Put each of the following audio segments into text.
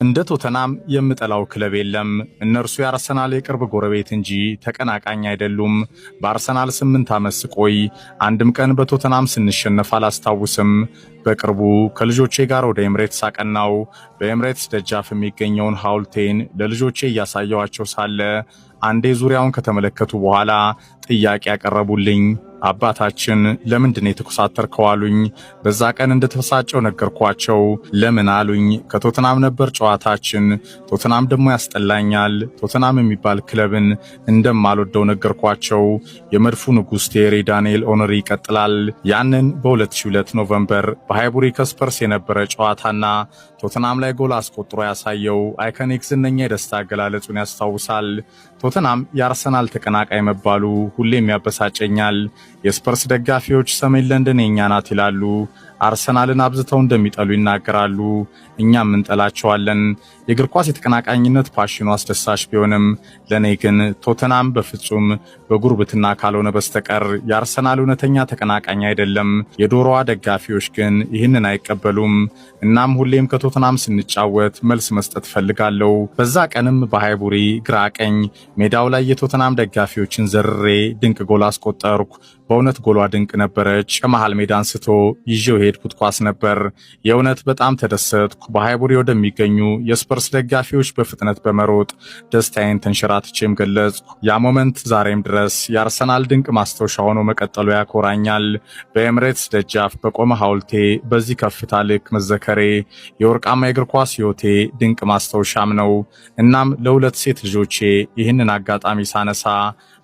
እንደ ቶተናም የምጠላው ክለብ የለም። እነርሱ የአርሰናል የቅርብ ጎረቤት እንጂ ተቀናቃኝ አይደሉም። በአርሰናል 8 ዓመት ስቆይ አንድም ቀን በቶተናም ስንሸነፍ አላስታውስም። በቅርቡ ከልጆቼ ጋር ወደ ኤምሬትስ አቀናው። በኤምሬትስ ደጃፍ የሚገኘውን ሐውልቴን ለልጆቼ እያሳየዋቸው ሳለ አንዴ ዙሪያውን ከተመለከቱ በኋላ ጥያቄ ያቀረቡልኝ። "አባታችን፣ ለምንድን ነው የተኮሳተርከው?" አሉኝ። በዛ ቀን እንደተበሳጨው ነገርኳቸው። "ለምን?" አሉኝ። ከቶትናም ነበር ጨዋታችን። ቶትናም ደግሞ ያስጠላኛል። ቶትናም የሚባል ክለብን እንደማልወደው ነገርኳቸው። የመድፉ ንጉሥ ቴሪ ዳንኤል ኦነሪ ይቀጥላል። ያንን በ2002 November በሃይቡሪ ከስፐርስ የነበረ ጨዋታና ቶትናም ላይ ጎል አስቆጥሮ ያሳየው iconic ዝነኛ የደስታ አገላለጹን ያስታውሳል። ቶትናም የአርሰናል ተቀናቃኝ መባሉ ሁሌም ያበሳጨኛል። የስፐርስ ደጋፊዎች ሰሜን ለንደን የኛ ናት ይላሉ። አርሰናልን አብዝተው እንደሚጠሉ ይናገራሉ። እኛም እንጠላቸዋለን። የእግር ኳስ የተቀናቃኝነት passion ኑ አስደሳች ቢሆንም ለእኔ ግን ቶተናም በፍጹም በጉርብትና ካልሆነ በስተቀር የአርሰናል እውነተኛ ተቀናቃኝ አይደለም። የዶሮዋ ደጋፊዎች ግን ይህንን አይቀበሉም። እናም ሁሌም ከቶተናም ስንጫወት መልስ መስጠት እፈልጋለሁ። በዛ ቀንም በሃይቡሪ ግራ ቀኝ ሜዳው ላይ የቶተናም ደጋፊዎችን ዘርሬ ድንቅ ጎል አስቆጠርኩ። በእውነት ጎሏ ድንቅ ነበረች። ከመሃል ሜዳ አንስቶ ይዤው የሄድኩት ኳስ ነበር። የእውነት በጣም ተደሰትኩ። በሃይቡሪ ወደሚገኙ የስፐርስ ደጋፊዎች በፍጥነት በመሮጥ ደስታዬን ተንሸራትቼም ገለጽኩ። ያ moment ዛሬም ድረስ የአርሰናል ድንቅ ማስታወሻ ሆኖ መቀጠሉ ያኮራኛል። በኤምሬትስ ደጃፍ በቆመ ሐውልቴ በዚህ ከፍታ ልክ መዘከሬ የወርቃማ የእግር ኳስ ሕይወቴ ድንቅ ማስታወሻም ነው። እናም ለሁለት ሴት ልጆቼ ይህንን አጋጣሚ ሳነሳ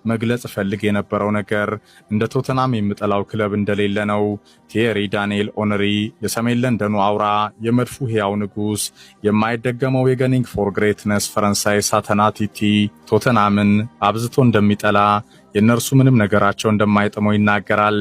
መግለጽ እፈልግ የነበረው ነገር እንደ ቶተናም የምጠላው ክለብ እንደሌለ ነው። ቲየሪ ዳንኤል ኦነሪ፣ የሰሜን ለንደኑ አውራ፣ የመድፉ ሕያው ንጉሥ፣ የማይደገመው የ Gunning for Greatness ፈረንሳይ ሳተና ቲቲ ቶተናምን አብዝቶ እንደሚጠላ፣ የእነርሱ ምንም ነገራቸው እንደማይጥመው ይናገራል።